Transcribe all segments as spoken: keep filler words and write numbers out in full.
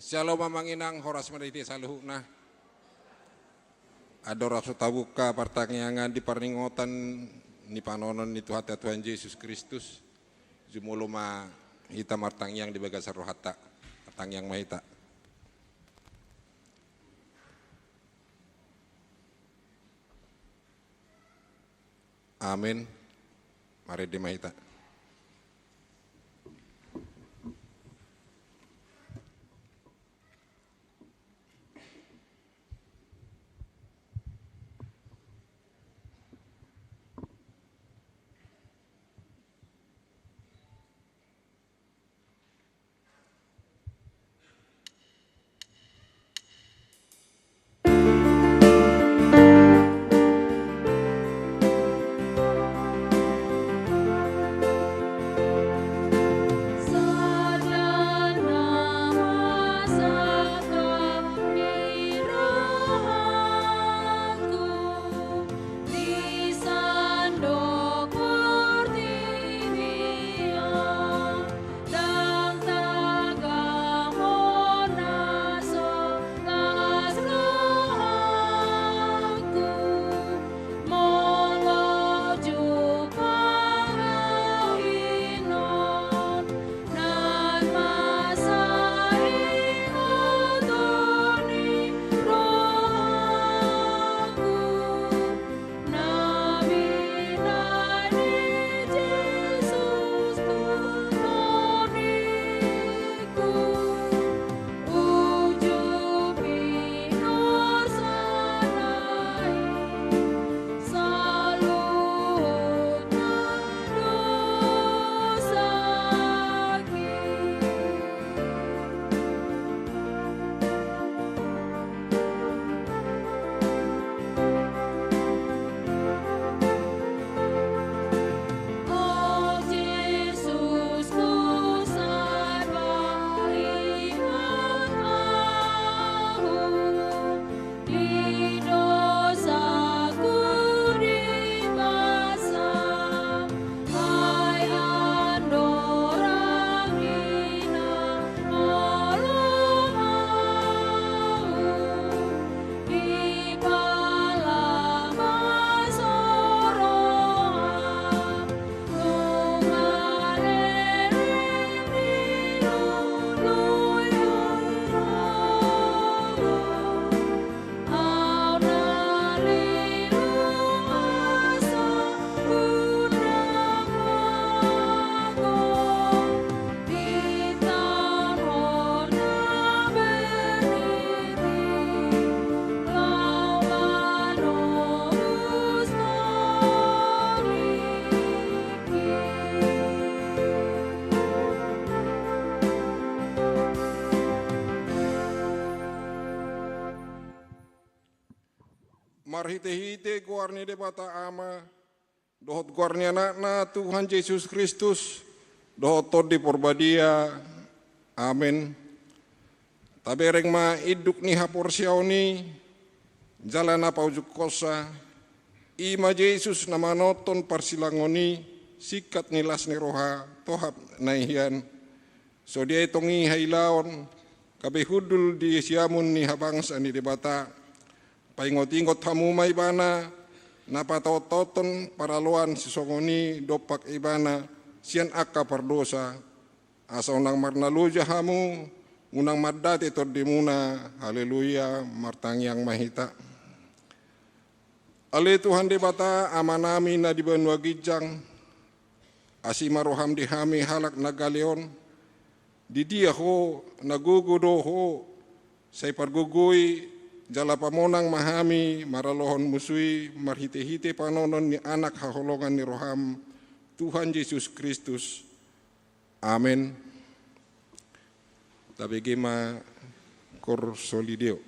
Syalom amang inang, horas ma di hita saluhutna. Andorang so tabuka partangiangan di parningotan ni panonon ni Tuhanta Tuhan Jesus Kristus, jumolo ma hita martangiang di bagasan rohanta. Martangiang ma hita. Amen. Marende ma hita. Marhitehite goar ni Debata Ama, dohot goar ni Anakna Tuhan Jesus Kristus, dohot Tondi Porbadia. Amen. Tabereng ma induk ni haporseaon i, jala na paujungkonsa, i ma Jesus na manothon parsilangon i, singkat ni las ni roha, tohap na hian. Songon i tong i hailaon, gabe hundul di siamun ni habangsa ni Debata. Paingot-ingot hamu ma Ibana, na pataon-taonhon paraloan sisongon i dompak Ibana, sian angka pardosa. Asa unang marnaloja hamu, unang mandate tondimuna. Haleluya, martangiang ma hita. Ale Tuhan Debata, Amanami na di banua ginjang, asi ma roham di hami halak na gale on, di dia Ho, na gogo do Ho, sai pargogoi, jala pamonang ma hami maralohon muse i marhite-hite panonon ni Anak haholongan ni roham, Tuhan Jesus Kristus. Amen. Tabege ma Cor Soli Deo.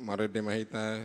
Marende ma hita.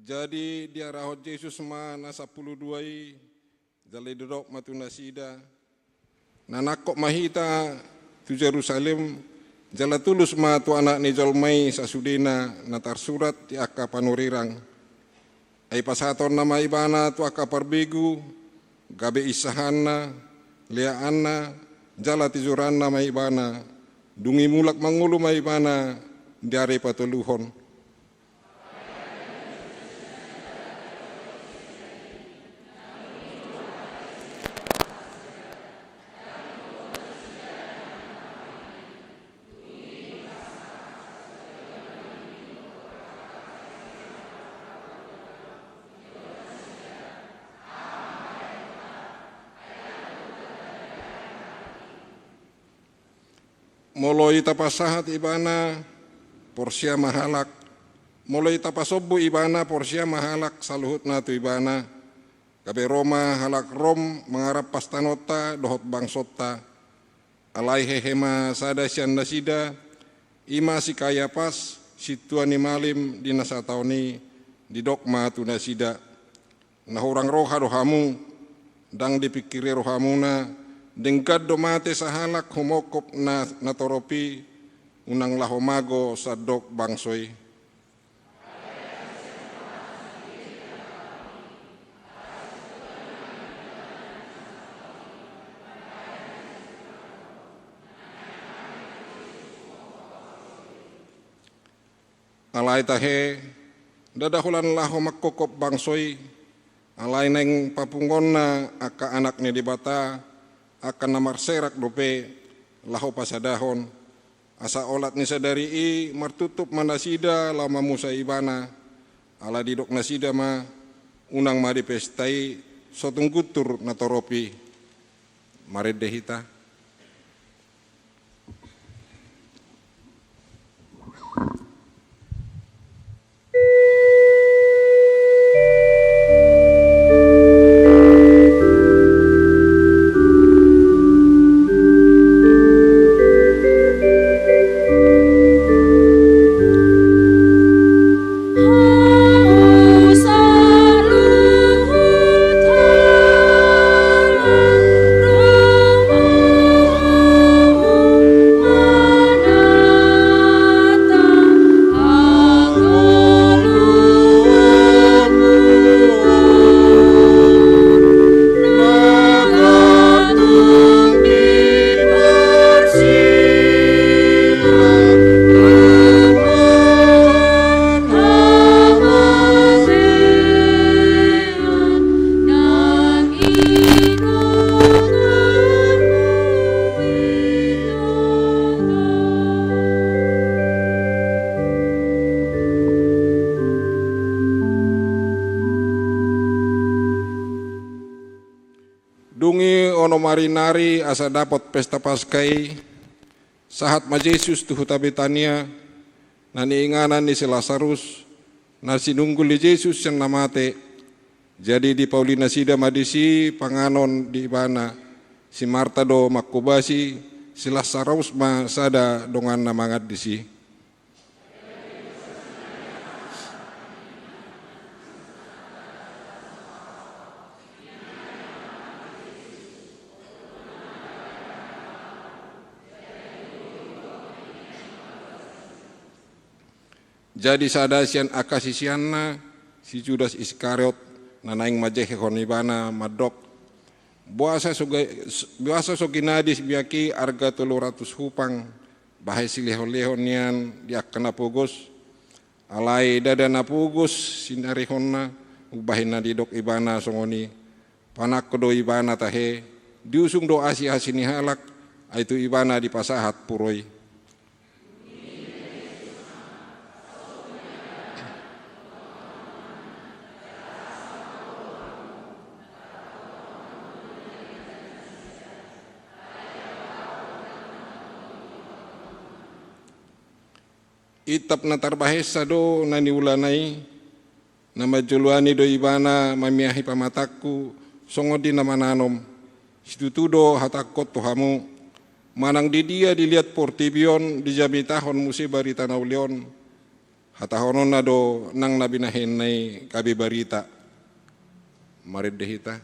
Jadi diarahon Jesus ma na sampulu dua i, jala didok ma tu nasida: Na nangkok ma hita tu Jerusalem, jala tulus ma tu Anak ni jolma i sasudena na tarsurat di angka panurirang. Ai pasahatonna ma Ibana tu angka parbegu, gabe insahanna, leaanna, jala tijuranna ma Ibana, dung i mulak mangolu ma Ibana di ari patoluhon. Molo i tapasahat Ibana, porsea ma halak. Molo i tapasombu Ibana, porsea ma halak saluhutna tu Ibana. Gabe ro ma halak Rom mangarampas tanonta dohot bangsonta. Alai hehe ma sada sian nasida, i ma si Kayapas, sintua ni malim di na sataon i, didok ma tu nasida: Na hurang roha do hamu, ndang dipingkiri rohamuna, denggan do mate sahalak humongkop na, na torop i, unang laho mago sandok bangso i. Alai tahe, ndada holan laho mangkongkop bangso i, alai naeng papungonna angka anak ni Debata, angka na marserak dope, laho pasadahon. Asa olat ni sadari i martuptup ma nasida laho mamusa Ibana, ala didok nasida ma, unang ma di pesta i so tung guntur na torop i. Marende hita. Onom ari nari asa dapot pesta Paska i, sahat ma Jesus tu huta Betania, na niinganan ni si Lasarus, na sinunggul ni Jesus sian na mate. Jadi dipauli nasida ma disi panganon di ibana. Si Marta do manghobasi, si Lasarus ma sada donganna mangan disi. Jadi sada sian angka siseanna, si Judas Iskariot, na naeng manjehehon ibana mandok: Boasa so ga-, boasa so ginadis miak i arga tolu ratus hupang, bahen silehonlehon nian di angka na pogos? Alai ndada na pogos sinarihonna umbahen na didok ibana songon i. Panangko do ibana tahe, diusung do asiasi ni halak, ai tu ibana dipasahat puro i. Itap na tarbahensa do na niulana i, na manjoloani do ibana mamiahi pamatangku songon di na mananom. Situtu do hatangkon tu hamu, manang didia di liat portibi on dijamitahon muse barita na uli on, hatahononna do nang na binahenna i gabe barita. Marende hita.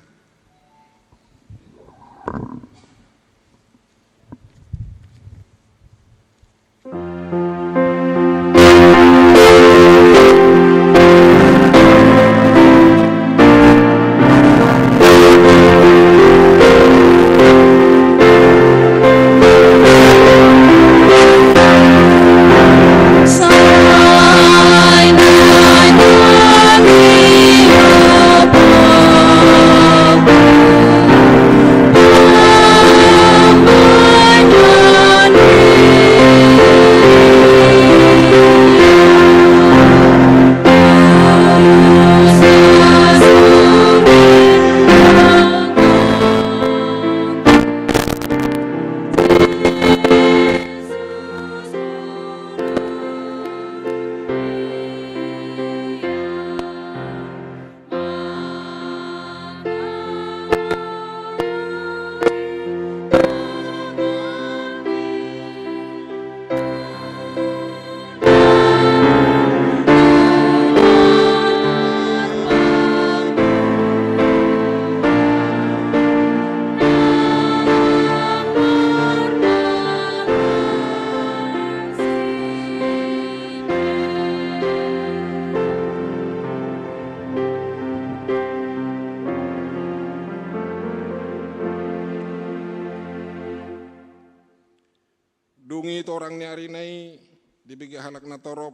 Dung i torang ni arina i, dibege halak natorop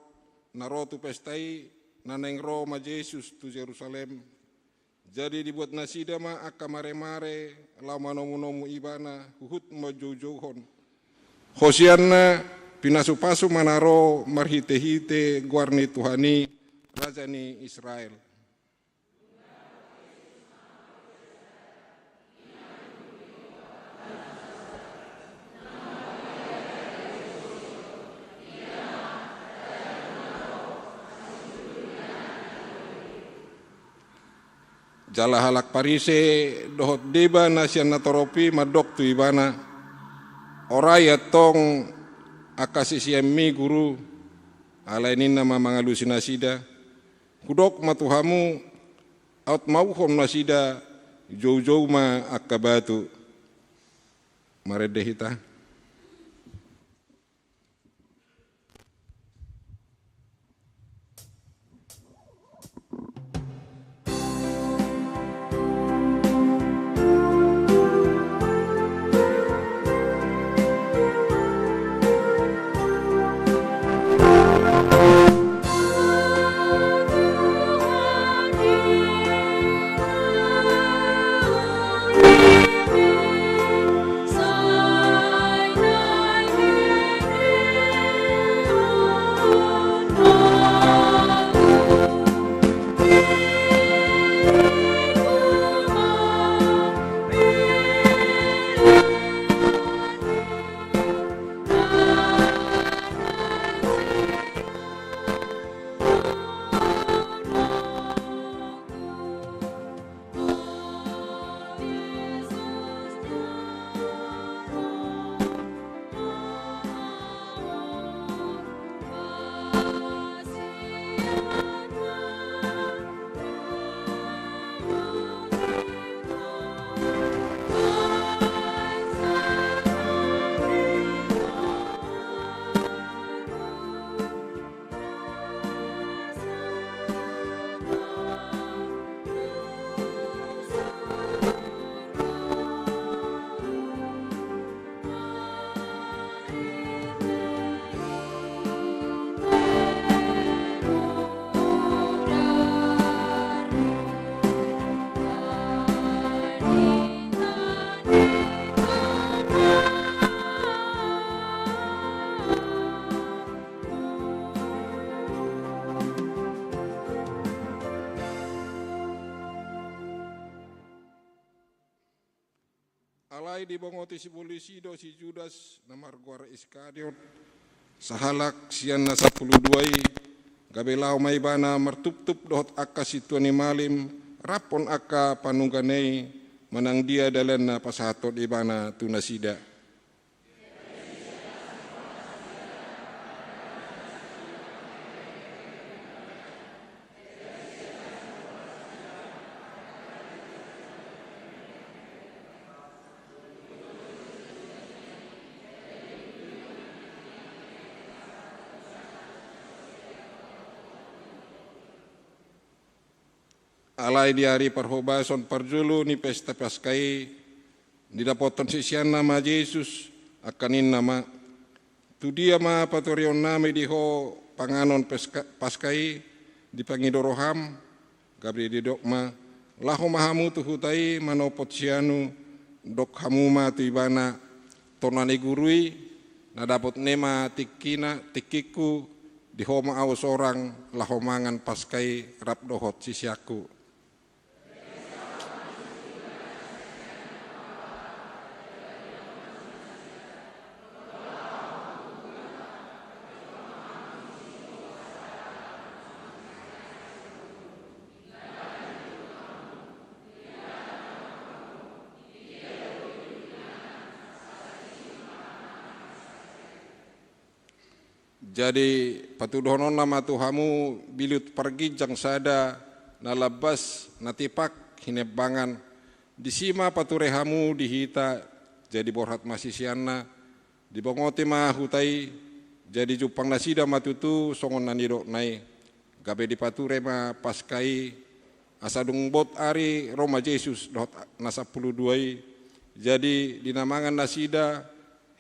na ro tu pesta i, na naeng ro ma Jesus tu Jerusalem. Jadi dibuat nasida ma angka maremare laho manomunomu ibana huhut manjoujouhon: Hosianna, pinasupasu ma na ro marhitehite goar ni Tuhan i, Raja ni Israel. Jala halak Parise dohot deba na sian natorop i mandok tu ibana: Orai antong angka siseanmi, Guru. Alai ninna ma mangalusi nasida: Hudok ma tu hamu, aut mauhom nasida, joujou ma angka batu. Marende hita. Alai dibongoti sibolis i do si Judas, na margoar Iskariot, sahalak sian na sampulu dua i, gabe laho ma ibana martuptup dohot angka sintua ni malim, raphon angka panungga na i, manang dia dalan na pasahathon ibana tu nasida. Alai di ari parhobason parjolo ni pesta Paska i, didapothon siseanna ma Jesus, angka ninna ma: Tu dia ma patureonnami di Ho panganon Paska, Paska i, di pangido roham? Gabe didok ma: Laho ma hamu tu huta i manopot sianu, dok hamu ma tu ibana: Tona ni Guru i, na dapot ne ma tingkina, tingkingku, di Ho ma ahu sorang laho mangan Paska i rap dohot siseanku. Jadi patuduhononna ma tu hamu bilut parginjang sada na lambas, na tipak hinembangan. Disi ma pature hamu di hita, jadi borhat ma siseanna. Dibongoti ma huta i, jadi jumpang nasida ma tutu songon na nidokna i. Gabe dipature ma Paska i, asa dung bot ari ro ma Jesus dohot na sampulu dua i. Jadi di na mangan nasida,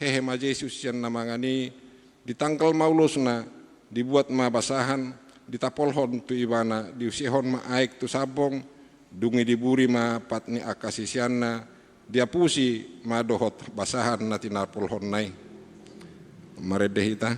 hehe ma Jesus sian na mangan i, ditangkal ma ulosna, dibuat ma basahan, ditapolhon tu ibana, diusehon ma aek tu sambong, dung i diburi ma pat ni angka siseanna, diapusi ma dohot basahan na tinapolhonna i. Marende hita.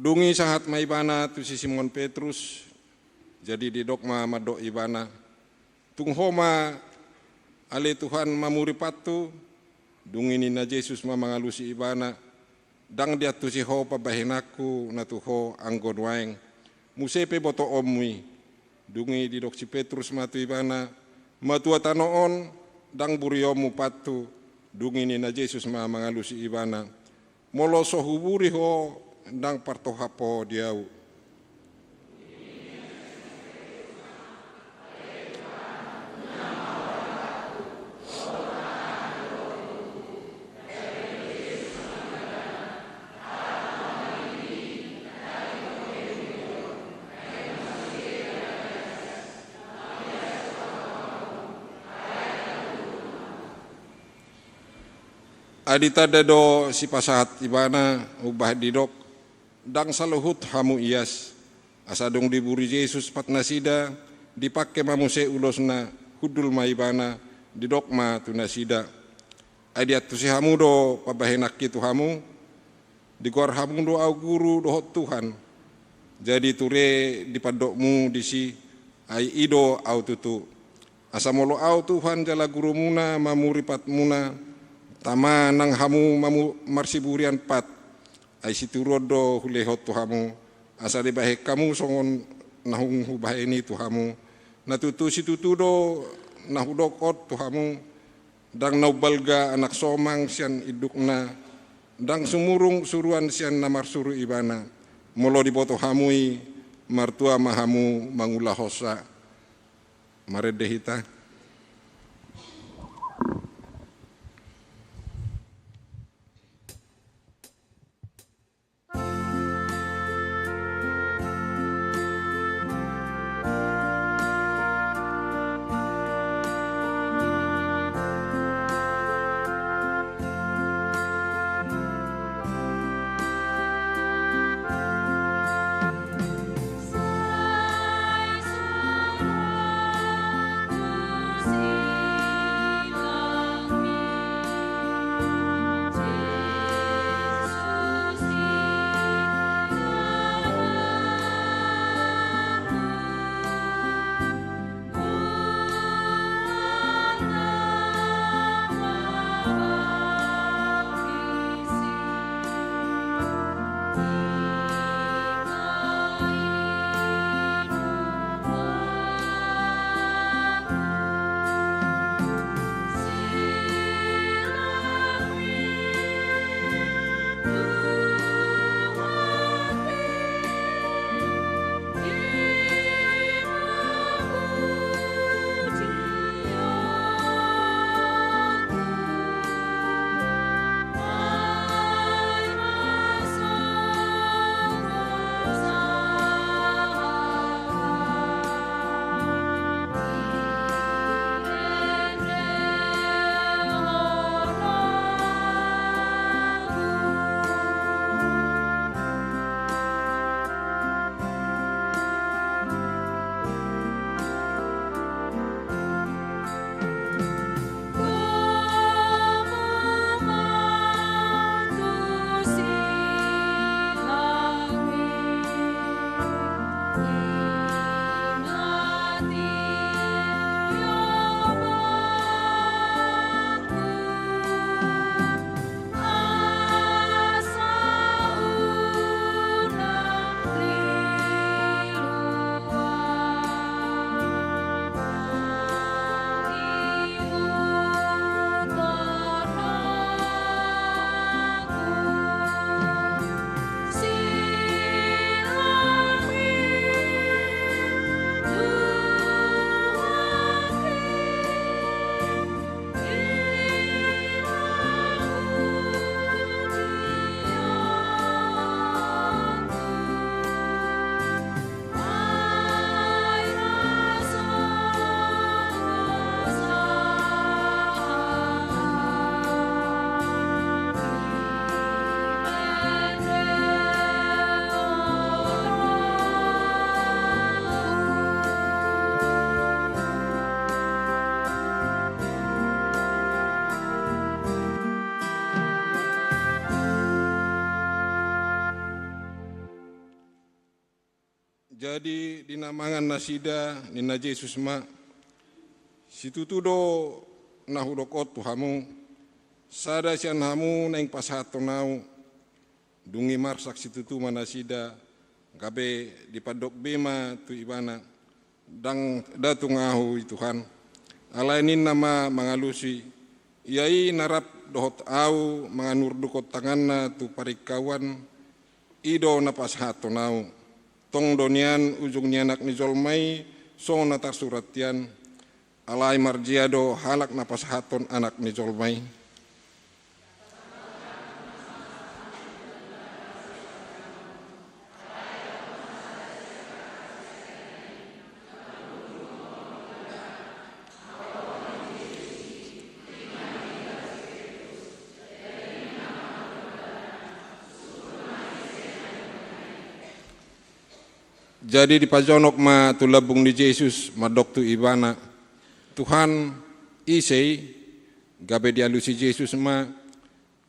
Dung i sahat ma ibana tu si Simon Petrus, jadi didok ma mandok ibana: Tung Ho ma ale Tuhan mamuri pathu? Dung i ninna Jesus ma mangalusi ibana: Ndang diantusi ho pambahenanku na tu ho anggo nuaeng, muse pe botoonmu i. Dung i didok si Petrus ma tu ibana: Matua tano on, ndang burionmu pathu. Dung i ninna Jesus ma mangalusi ibana: Molo so huburi ho, ndang partohap ho di ahu. Ai ditanda do sipasahat ibana, umbahen didok: Ndang saluhut hamu ias. Asa dung diburi Jesus pat nasida, dipangke ma muse ulosna, hundul ma ibana, didok ma tu nasida: Ai diantusi hamu do pambahenanki tu hamu? Digoar hamu do ahu Guru dohot Tuhan. Jadi ture dipandokmu disi, ai i do ahu tutu. Asa molo ahu Tuhan jala gurumuna mamuri patmuna, tama nang hamu mamu-, marsiburian pat, ai situruon do hulehon tu hamu, asa dibahen hamu songon naung hubahen i tu hamu. Na tutu situtu do na hudok on tu hamu, ndang na umbalga anak somang sian indukna, ndang sumurung suruan sian na marsuru ibana. Molo diboto hamu i, martua ma hamu mangulahonsa. Marende hita. Jadi di na mangan nasida, ninna Jesus ma: Situtu do na hudok on tu hamu, sada sian hamu naeng pasahathon ahu. Dung i marsak situtu ma nasida, gabe dipandok be ma tu ibana: Ndang, nda tung ahu i, Tuhan. Alai ninna ma mangalusi: Ia i na rap dohot ahu manganurdukhon tanganna tu paringkahuan, i do na pasahathon ahu. Tong do nian ujung ni Anak ni jolma i, songon na tarsurat hian. Alai marjea do halak na pasahathon Anak ni jolma i. Jadi dipajonok ma tu lambung ni Jesus, mandok tu ibana: Tuhan, ise i? Gabe dialusi Jesus ma: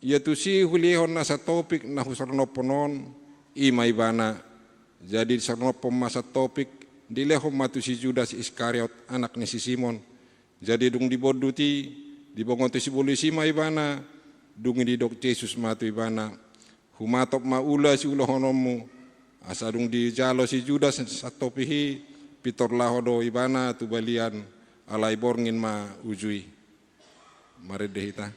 Ia tusi hulehon nasa topik na husarnophon on, i ma ibana. Jadi disarnophon ma santopik, dilehon ma tu si Judas Iskariot, anak ni si Simon. Jadi dung dibondut i, dibongothon sibolis i ma ibana, dung i didok Jesus ma tu ibana: Humatop ma ula siulahononmu. Asa dung dijalo si Judas santopi i, pintor laho do ibana tu balian, alai borngin ma uju i. Marende hita.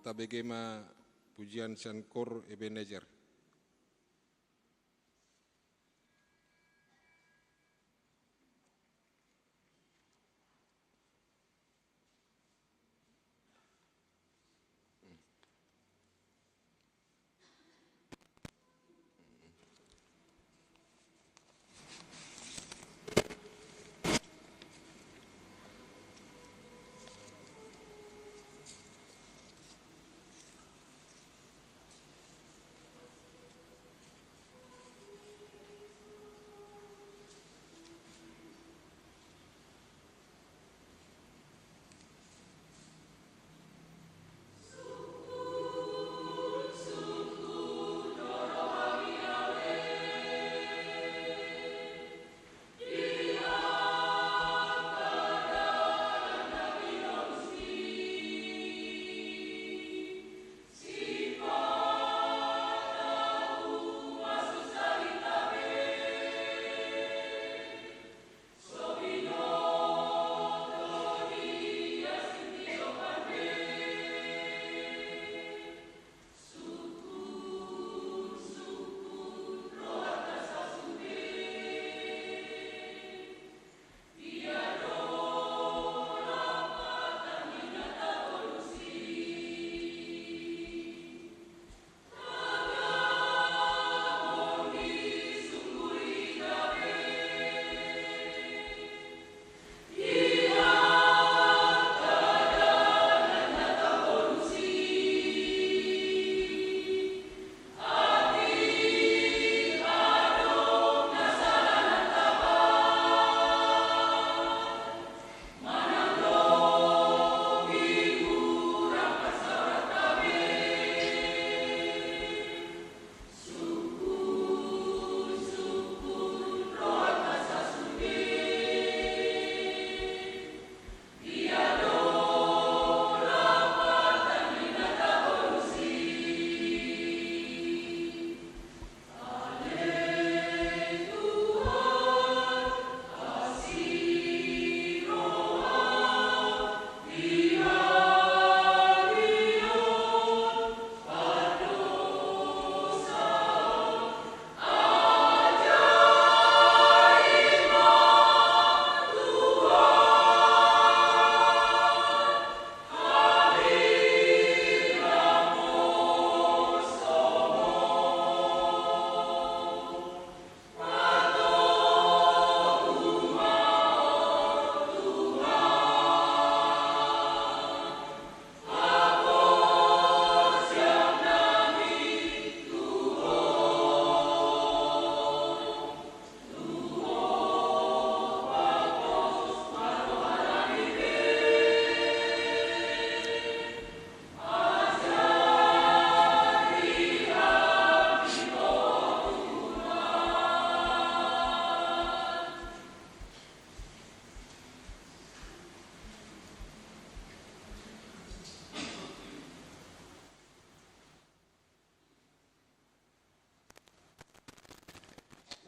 Tabege ma pujian sian Kor Ebenezer.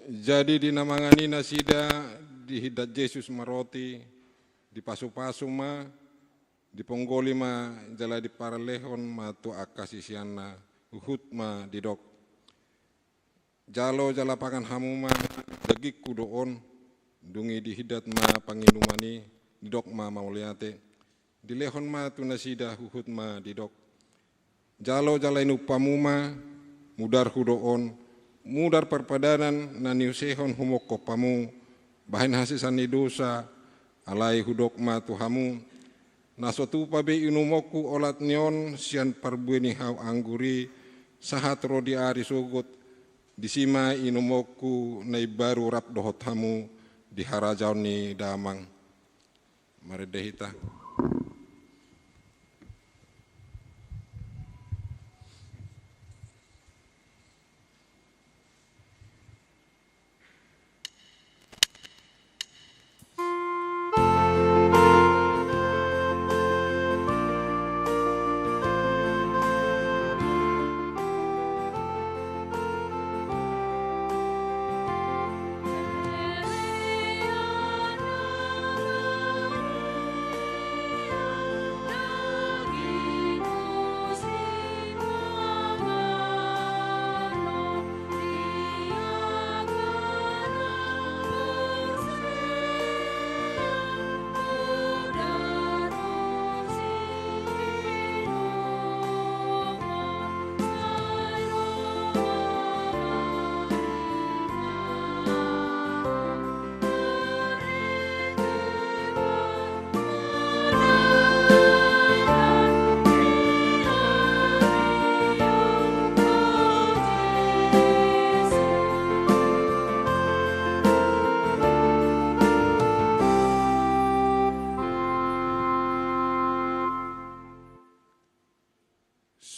Jadi di na mangan i nasida, dihindat Jesus ma roti, dipasupasu ma, diponggoli ma, jala diparlehon ma tu angka siseanna, huhut ma didok: Jalo jala pangan hamu ma, dagingku do on. Dung i dihindat ma panginuman i, didok ma mauliate, dilehon ma tu nasida, huhut ma didok: Jalo jala inum hamu ma, mudarhu do on, mudar parpadanan na niusehon humongkop hamu, bahen hasesaan ni dosa. Alai hudok ma tu hamu, na so tupa be inumonku olat ni on sian parbue ni hau anggur i, sahat ro di ari sogot, disi ma inumonku na imbaru rap dohot hamu di harajaon ni Damang. Marende hita.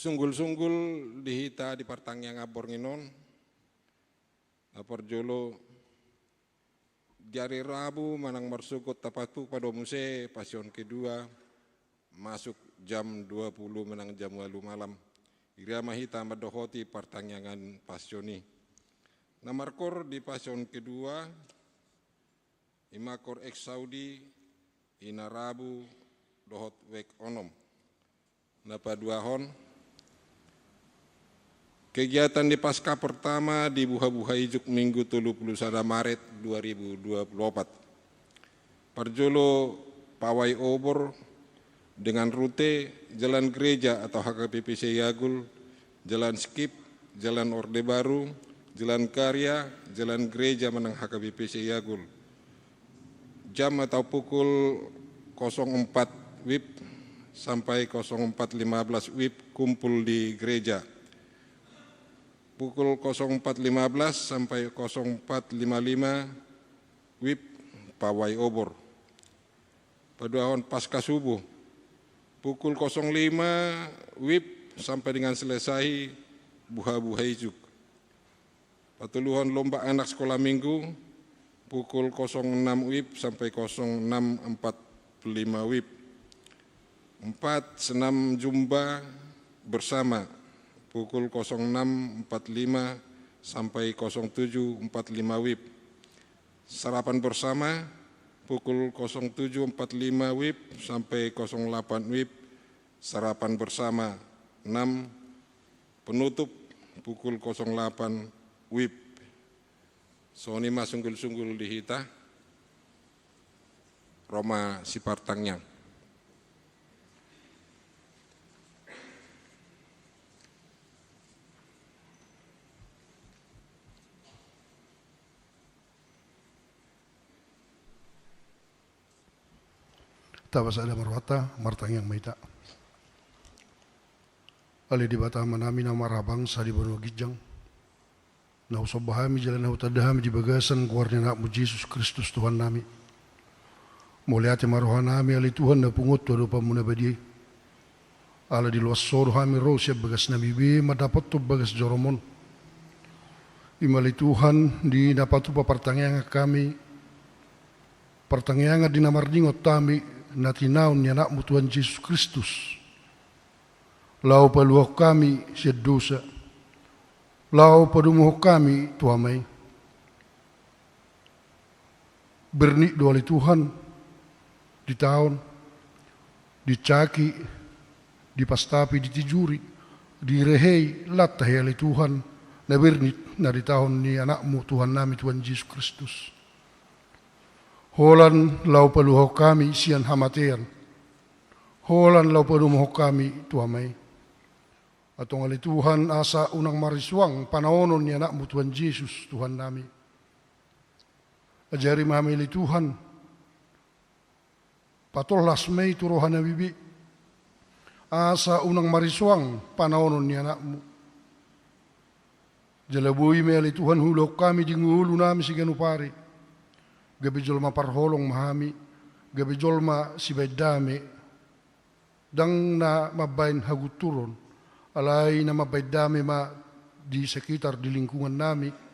Sunggul-sunggul di hita di partangiangan borngin on. Na parjolo, di ari Rabu manang marsogot tapatupa do muse Pasion kedua, masuk jam dua puluh manang jam ualu malam. Ira ma hita mandohoti partangiangan Pasion i. Na markor di Pasion kedua, i ma kor Exaudi, i na Rabu dohot wijk onom. Na paduahon, kegiatan di Paskah pertama di buha-buha ijuk Minggu tolu puluh sada Maret dua ribu dua puluh opat. Parjolo, pawai obor dengan rute Jalan Gereja atau H K B P Seyagul, Jalan Skip, Jalan Orde Baru, Jalan Karya, Jalan Gereja manang H K B P Seyagul. Jam atau pukul kosong empat wib sampai kosong empat lima belas wib kumpul di gereja. Pukul kosong empat lima belas sampai kosong empat lima lima wib pawai obor. Paduahon Paskah subuh, pukul kosong lima wib sampai dengan selesai buha-buha ijuk. Patoluhon lomba anak sekolah minggu, pukul kosong enam wib sampai kosong enam empat puluh lima wib. Empat, senam zumba bersama, pukul kosong enam empat lima sampai kosong tujuh empat lima wib. Sarapan bersama, pukul kosong tujuh empat lima wib sampai kosong delapan wib, sarapan bersama. Enam, penutup, pukul kosong delapan wib. Songon i ma sunggul-sunggul di hita. Ro ma sipartangiang. Taba sada ma rohanta, martangiang ma hita. Ale Debata Amanami na marhabangsa di banua ginjang, na husomba hami jala na hutanda hami di bagasan goar ni Anakmu Jesus Kristus Tuhannami. Mauliate ma rohanami ale Tuhan na punguan tu adopanMu na badia i. Ala diloas Ho do hami ro sian bagasnami be mandapothon bagas joroMon. I ma ale Tuhan di na patupa partangiangan hami, partangiangan di na mardingot hami, na tinaon ni Anakmu Tuhan Jesus Kristus. Laho paluahon hami sian dosa. Laho padomuhon hami tu hami. Bernit do ale Tuhan, ditaon, dicaki, dipastapi, ditijuri, direhei, lan tahe ale Tuhan, na bernit, na ditaon ni Anakmu, Tuhannami, Tuhan Jesus Kristus. Holan laho paluahon hami sian hamatean. Holan laho padomuhon hami tu Ama i. Antong ale Tuhan, asa unang marisuang panaonon ni Anakmu, Tuhan Jesus, Tuhannami. Ajari ma hami ale Tuhan, patolhas ma i tu rohanami be, asa unang marisuang panaonon ni Anakmu. Jala boi ma i ale Tuhan huulahon hami di ngolunami siganup ari. Gabe jolma parholong ma hami, gabe jolma sibaen dame. Ndang na mambaen hagunturon, alai na mambaen dame ma di sekitar, di lingkungannami.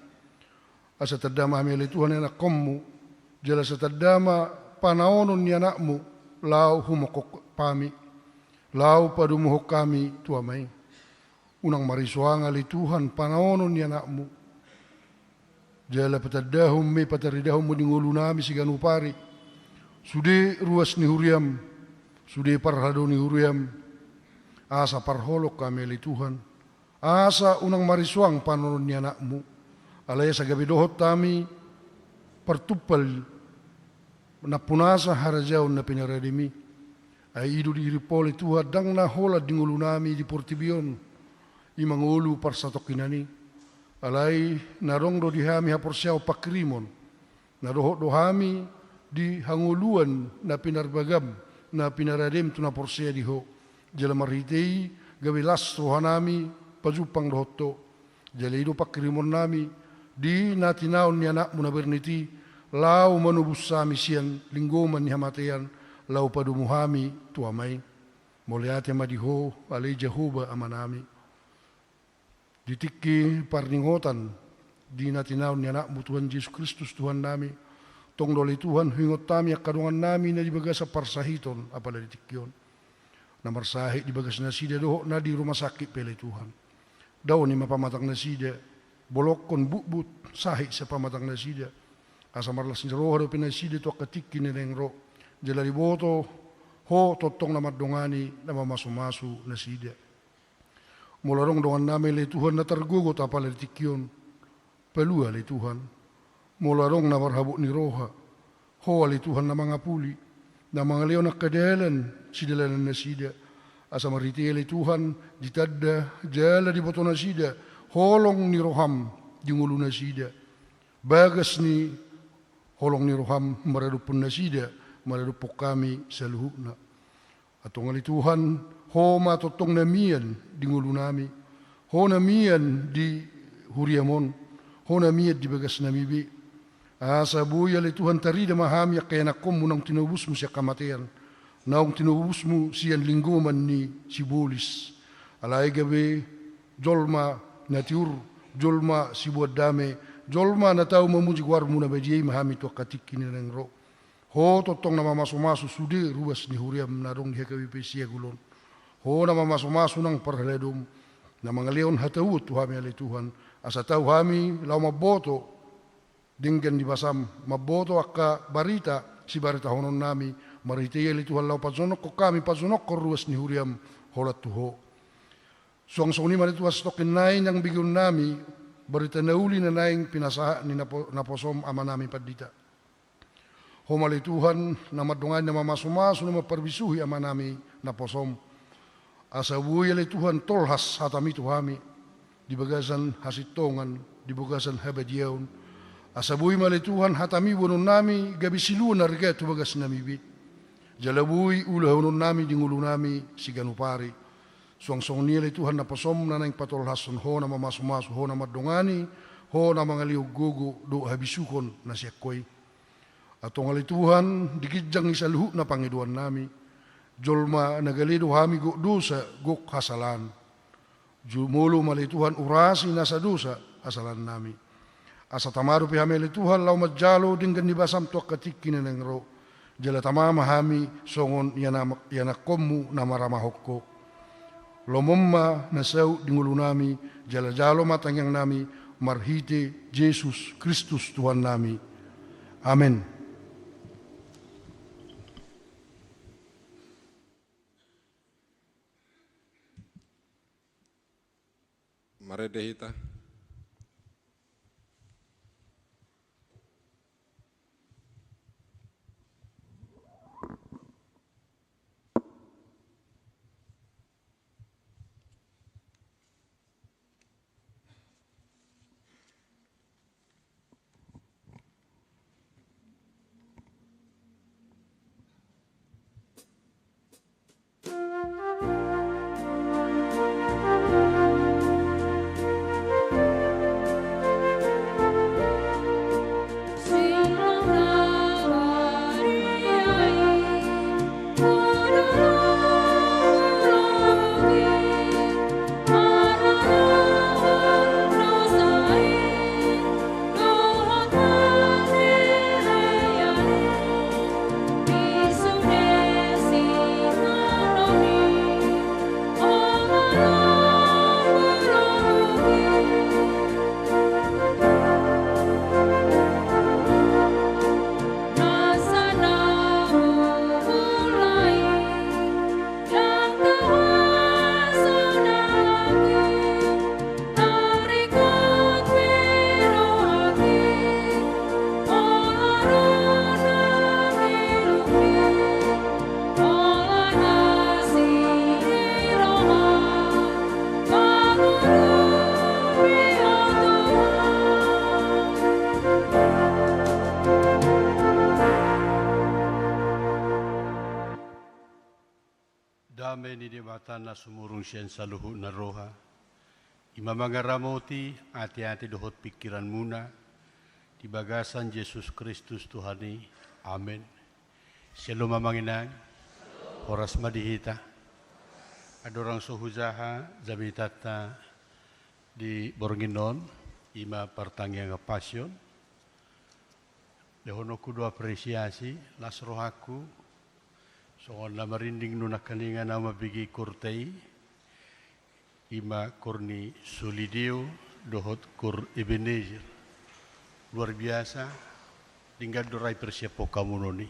Asa tanda ma hami ale Tuhan anakkonmu, jala asa tanda ma panaonon ni Anakmu, laho humongkop hami, laho padomuhon hami tu Ama i. Unang marisuang ale Tuhan panaonon ni Anakmu. Jala patandahon ma i, pataridahon ma i di ngolunami siganup ari. Sude ruas ni huriam, sude parhalado ni huriam. Asa parholong hami ale Tuhan. Asa unang marisuang panaonon ni Anakmu. Alai asa gabe dohot hami partumpal nampunasa harajaon na pinarademi. Ai i do dirimpu ale Tuhan, ndang na holan di ngolunami di portibi on, i ma ngolu parsatongkinan i. Alai na adong do di hami haporseaon pangkirimon, na dohot do hami di hangoluan na pinarbagam, na pinaradem tu na porsea di Ho. Jala marhite i gabe las rohanami pajumpang dohot Ho. Jala i do pangkirimonnami di na tinaon ni Anakmu na bernit i, laho manobus hami sian linggoman ni hamatean, laho padomu hami tu Ama i. Mauliate ma di Ho, ale Jahowa Amanami. Di tingki parningotan di na tinaon ni Anakmu Tuhan Jesus Kristus Tuhannami, tong do ale Tuhan huingot hami angka dongannami na di bagasan parsahiton apala di tingki on. Na marsahit di bagas nasida dohot na di rumah sakit pe ale Tuhan. Daoni ma pamatang nasida, bolongkon butbut sahit sian pamatang nasida. Asa marlas ni roha dope nasida tu angka tingki na naeng ro. Jala diboto Ho tongtong na mandongani, na mamasumasu nasida. Molo adong dongannami ale Tuhan na targogot apala di tingki on, palua ale Tuhan. Molo adong na marhabot ni roha, Ho ale Tuhan na mangapuli, na mangalehon angka dalan sidalanan nasida. Asa marhite i ale Tuhan, ditanda jala diboto nasida holong ni roham di ngolu nasida. Bagas ni holong ni roham maradophon nasida, maradophon hami saluhutna. Antong ale Tuhan, Ho ma tongtong na mian di ngolunami, Ho na mian di huriam on, Ho na mian di bagasnami be. Asa boi ale Tuhan tarida ma hami angka ianakkonmu naung tinobusmu sian hamatean, naung tinobusmu sian linggoman ni sibolis. Alai gabe jolma na tiur, jolma siboan dame, jolma na tau mamuji goarmu na badia i ma hami tu angka tingki na naeng ro. Ho tongtong na mamasumasu sude ruas ni huriam na adong di H K B P Siagulon. Ho na mamasumasu nang parhaladom, na mangalehon hatauon tu hami ale Tuhan, asa tau hami laho mamboto denggan ni basam, mamboto angka barita sibaritahononnami, marhite i ale Tuhan laho pajonokhon hami, pajonokhon ruas ni huriam holan tu Ho. Suang songon i ma ale Tuhan satongkin nai nang begeonnami barita na uli na naeng pinasahat ni napo-, naposom amanami pandita. Ho ma ale Tuhan na mandongani, na mamasumasu, na mamparbisuhi amanami naposom. Asa boi ale Tuhan tolhas hatami tu hami di bagasan hasintongan, di bagasan habadiaon. Asa boi ma ale Tuhan hatami boanonnami gabe silua na arga tu bagasnami be. Jala boi ulahononnami di ngolunami siganup ari. Suang songon i ale Tuhan naposom na naeng patolhashon Ho na mamasumasu, Ho na mandongani, Ho na mangalehon gogo dohot habisuhon na sian Ho i. Antong ale Tuhan, di ginjang ni saluhutna pangidoannami, jolma na gale do hami gok dosa, gok hasalaan. Jumolo ma ale Tuhan urasi nasa dosa hasalaannami. Asa tama dope hami ale Tuhan laho manjalo denggan ni basam tu angka tingki na naeng ro. Jala tama ma hami songon iana-, ianakkonmu na maramahon Ho. Lomom ma na saut di ngolunami, jala jalo ma tangiangnami, marhite Jesus Kristus Tuhannami. Amen. Marende hita. Dame ni Debata na sumurung sian saluhut na roha, i ma mangaramoti ateate dohot pingkiranmuna di bagasan Jesus Kristus Tuhan i. Amen. Syalom amang inang, horas ma di hita. Andorang so hujaha jamitanta di borngin on, i ma partangiangan Pasion. Lehononku do apresiasi, las rohangku, songon na marinding nunga nangkaningan ahu mambege korta i, i ma kor ni Soli Deo dohot kor Ebenezer. Luar biasa, denggan do ra dipersiaphon hamu on i.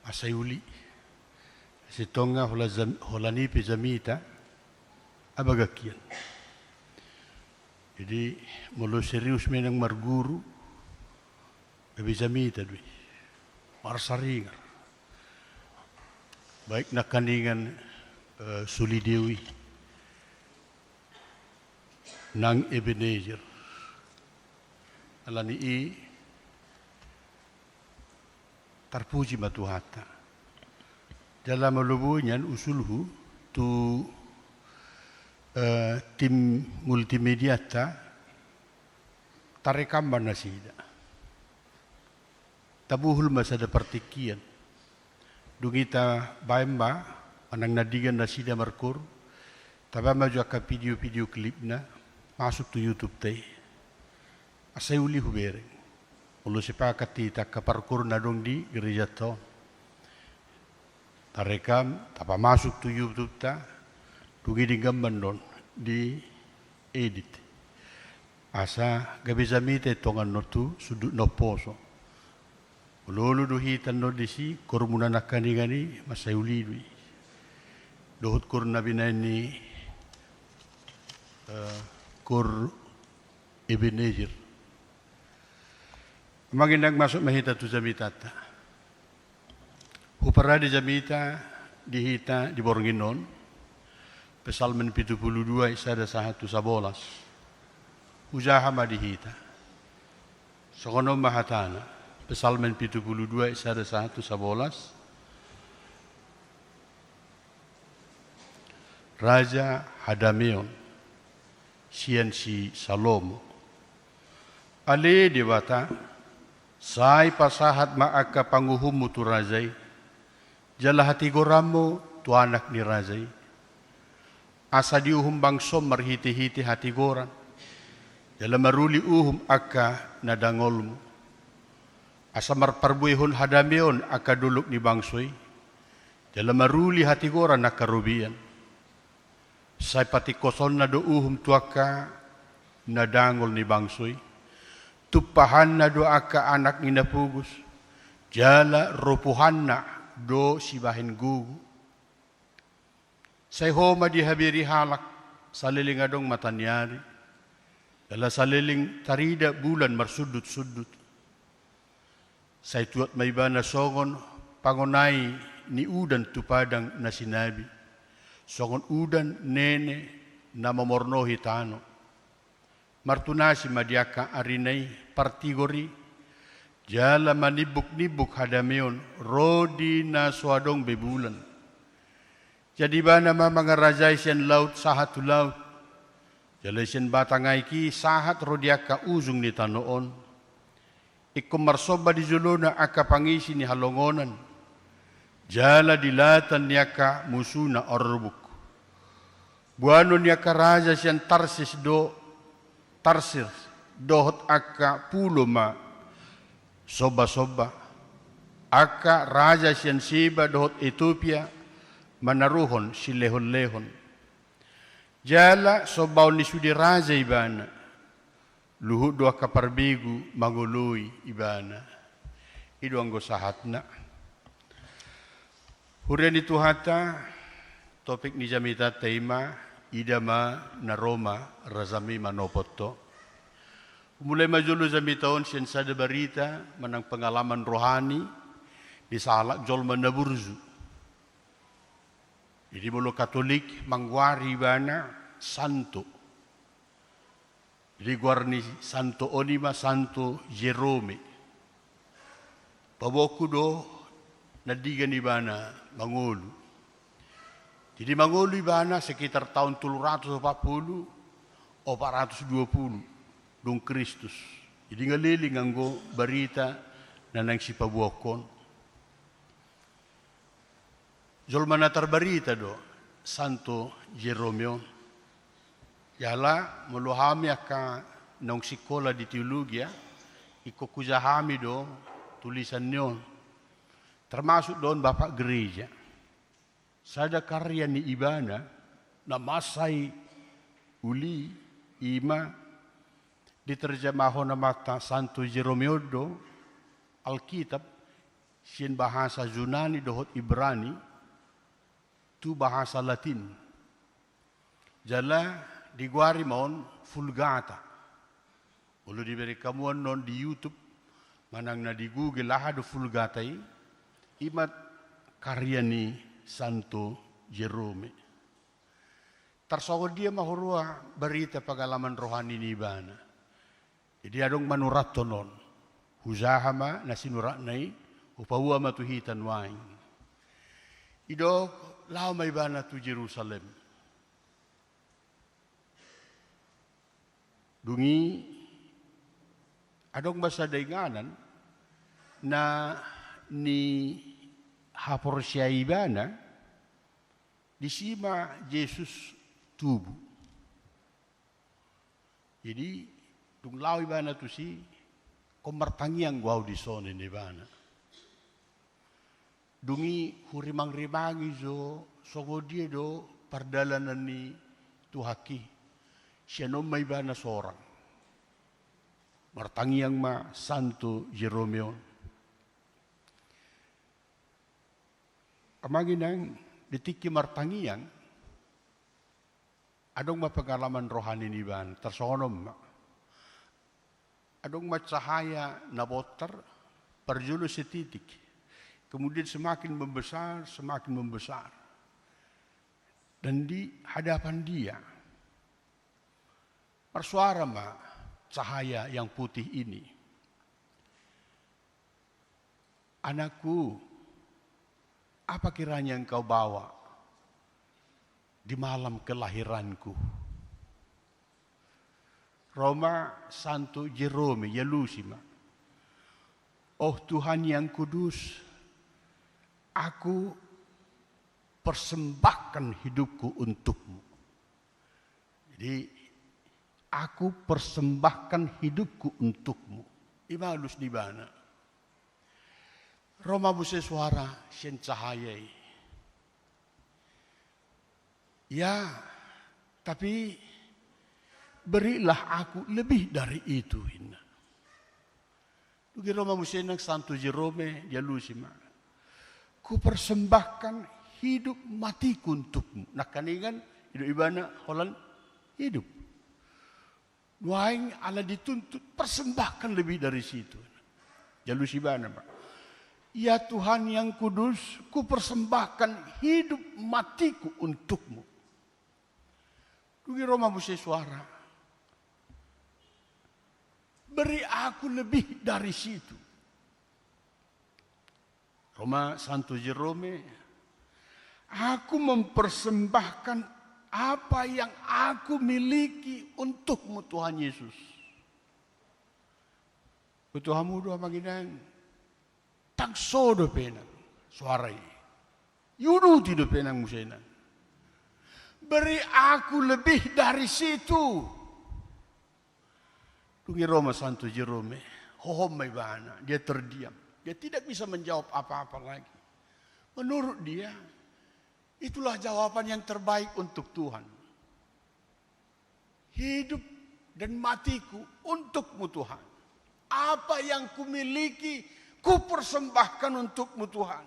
Asa i uli. Asa i tonga holan jam-, holan i pe jamita, abagak hian. Jadi, molo serius memang marguru, gabe jamita do i. Marsaringar. Baik nangkaningan, eh, Soli Deo i. Nang Ebenezer. Alani i, tarpuji ma Tuhanta. Jala molo boi nian usulhu tu, eh, tim multimedianta, tarekam ma nasida. Tabuhul ma sada partingkian. Dung i tabaen ma, manang na denggan nasida markor, tabaen ma jo angka video-video klipna, masuk tu YouTube-ta i. Asa i uli hubereng. Molo sepakat hita angka parkor na adong di gerejanta on. Tarekam, tapamasuk tu YouTube-ta, dung i denggan ma annon diedit. Asa gabe jamita i tonga annon tu sundut na umposo. Olo-olo do hita annon disi, kormuna nangkaningan i, mansai uli do i. Dohot kor na binaen ni, eh, kor Ebenezer. Amang inang, masuk ma hita tu jamitanta. Huparade jamita di hita di borngin on, Psalmen pitu pulu dua ayat sada sahat tu sabolas. Hujaha ma di hita. Songon on ma hatana, Psalmen pitu pulu dua ayat sada sahat tu sabolas. Raja hadameon sian si Salomo. Ale Debata, sai pasahat ma angka panguhummu tu raja i, jala hatigoranmu tu anak ni raja i. Asa diuhum bangso marhite-hite hatigoran, jala maruli uhum angka na dangolmu. Asa marparbuehon hadameon angka dolok ni bangso i, jala maruli hatigoran angka robean. Sai patingkosonna do uhum tu angka na dangol ni bangso i. Tumpahanna do angka anak ni na pogos, jala ropuhanna do sibahen gogo. Sai Ho ma dihabiri halak, Saleleng adong mataniari, jala saleleng tarida bulan marsundut-sundut. Sai tuat ma ibana songon pangonai ni udan tu padang na sinabi, songon udan nene na mamornohi tano. Martunasi ma di angka arina i partigor i, jala manimbuk-nimbuk hadameon ro di na so adong be bulan. Jadi ibana ma mangarajai sian laut sahat tu laut, jala sian batang aek i sahat ro di angka ujung ni tano on. Ingkon marsomba di jolona angka pangisi ni halongonan, jala di latan ni angka musuna orbuk. Boanon ni angka raja sian Tarsis do, Tarsis, dohot angka pulo ma somba-somba. Angka raja sian Seba dohot Etiopia manaruhon silehon-lehon. Jala sombaon ni sude raja ibana. Luhut do angka parbegu mangoloi ibana. I do anggo sahatna. Huria ni Tuhanta, topik ni jamitanta i ma, ida ma na ro ma rajami manopot ho. Mulai ma jolo jamita on sian sada barita manang pengalaman rohani ni sahalak jolma na burju. Jadi molo Katolik manggoari ibana santo. Jadi goar ni santo on i ma Santo Jerome. Paboaonku do na denggan ibana mangolu. Jadi mangolu ibana sekitar taon tolu ratus opat pulu, opat ratus dua pulu, dung Kristus. Jadi nga leleng anggo barita na naeng sipaboaonhon. Jolma na tarbarita do Santo Jerome on. Jala molo hami angka naung sikola di teologia, ingkon hujaha hami do tulisan ni on. Termasuk do on Bapak Gereja. Sada karya ni ibana na mansai uli i ma diterjemahon amanta Santo Jerome on do Alkitab sian bahasa Junani dohot Ibrani tu bahasa Latin. Jala digoari ma on Vulgata. Molo dibereng hamu annon di YouTube manang na di Google, aha do Vulgata i? I ma karya ni Santo Jerome. Tarsongon dia ma huroha barita pengalaman rohani ni ibana. Jadi adong manurathon on. Hujaha ma na sinuratna i, hupaboa ma tu hita nuaeng. Didok laho ma ibana tu Jerusalem. Dung i adong ma sada inganan na nihaporseai ibana, disi ma Jesus tubu. Jadi dung laho ibana tusi, ingkon martangiang do ahu dison, ninna ibana. Dung i hurimang-rimangi jo songon dia do pardalanan ni Tuhanki. Sian on ma ibana sorang. Martangiang ma Santo Jerome on. Amang inang, di tingki martangiang, adong ma pengalaman rohani ni ibana, tarsongon on ma. Adong ma cahaya na bontar, parjolo setitik. Kemudian semakin membesar, semakin membesar. Dan di hadapan dia, marsuara ma cahaya yang putih ini. Anakku, apa kiranya engkau bawa di malam kelahiranku? Ro ma Santo Jerome, dialusi ma. Oh Tuhan yang kudus, aku persembahkan hidupku untukmu. Jadi, aku persembahkan hidupku untukmu. I ma alus ni ibana. Ro ma muse suara sian cahaya i. Ya, tapi berilah aku lebih dari itu, ninna. Dung i ro ma muse nang Santo Jerome, dialusi ma. Kupersembahkan hidup matiku untukmu. Nangkiningan, didok ibana holan, Hidup. Nuaeng ala dituntut, persembahkan lebih dari situ. Dialus ibana ma. Ya Tuhan yang kudus, kupersembahkan hidup matiku untukmu. Dung i ro ma muse suara. Beri aku lebih dari situ. Ro ma Santo Jerome, aku mempersembahkan apa yang aku miliki untukmu Tuhan Yesus. Boto hamu do amang inang, tangso dope nang suara i. Iuduti dope nang muse nang. Beri aku lebih dari situ. Dung i ro ma Santo Jerome, hohom ma ibana, dia terdiam. Dia tidak bisa menjawab apa-apa lagi. Menurut dia, itulah jawaban yang terbaik untuk Tuhan. Hidup dan matiku untukmu Tuhan. Apa yang kumiliki, kupersembahkan untukmu Tuhan.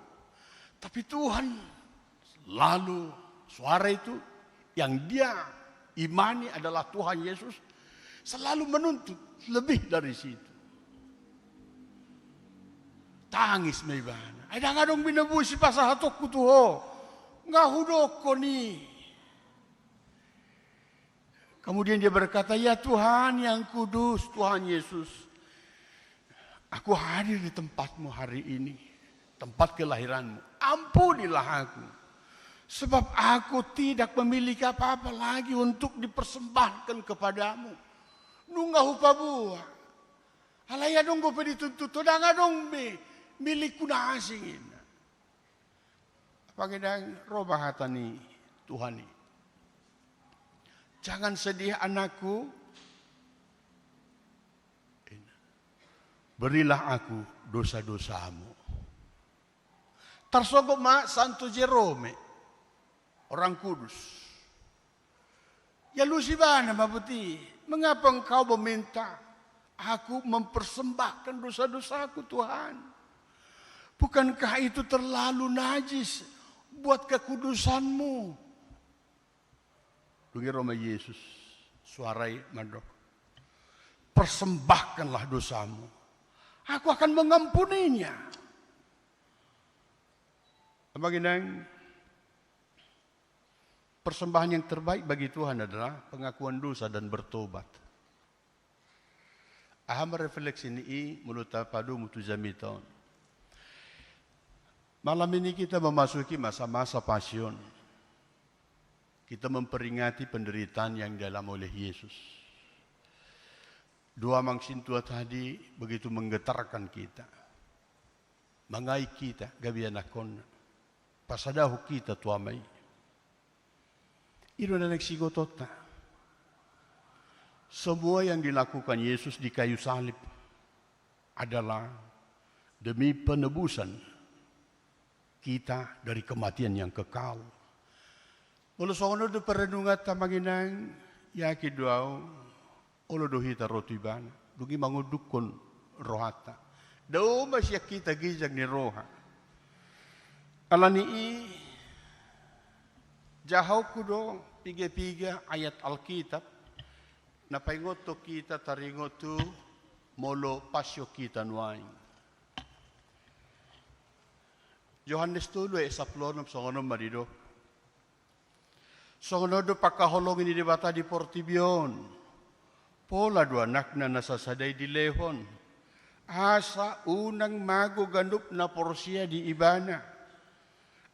Tapi Tuhan selalu, suara itu yang dia imani adalah Tuhan Yesus, selalu menuntut lebih dari situ. Tangis ma ibana. Ai ndang adong be na boi sipasahatonku tu ho. Nga hudokkon i. Kemudian dia berkata, "Ya Tuhan yang kudus, Tuhan Yesus, aku hadir di tempatmu hari ini, tempat kelahiranmu. Ampunilah aku, sebab aku tidak memiliki apa-apa lagi untuk dipersembahkan kepadamu." Nunga hupaboa. Alai adong dope dituntut ho, ndang adong be milikku na asing, ninna. Amang inang, ro ma hata ni Tuhan i. Jangan sedih anakku, berilah aku dosa-dosamu. Tarsonggot ma Santo Jerome, orang kudus. Dialus ibana ma botima, mengapa engkau meminta aku mempersembahkan dosa-dosaku, Tuhan? Bukankah itu terlalu najis buat kekudusanmu? Dung i ro ma Yesus, suara i mandok, persembahkanlah dosamu, aku akan mengampuninya. Amang inang, persembahan yang terbaik bagi Tuhan adalah pengakuan dosa dan bertobat. Aha ma refleksi ni i molo tapadomu tu jamita on? Malam ini kita memasuki masa-masa Pasion. Kita memperingati penderitaan yang dialami oleh Yesus. Dua amang sintua tadi begitu menggetarkan kita. Mangaik hita gabe anakkonna. Pasadahon hita tu Ama i. I do na naeng siingotonta. Semua yang dilakukan Yesus di kayu salib adalah demi penebusan kita dari kematian yang kekal. Molo songon on do perenunganta, amang inang, yakin do ahu, olo do hita ro tu Ibana, dung i mangondukhon rohanta. Dao ma sian hita ginjang ni roha. Ala ni i, jahaonku do piga-piga ayat Alkitab na paingothon hita taringot tu molo Pasion hita nuaeng. Johannes tolu ayat sampulu onom, songon on ma didok. Songon on do pangkaholongi ni Debata di portibi on. Pola do Anakna na sasada i dilehon, asa unang mago ganup na porsea di Ibana,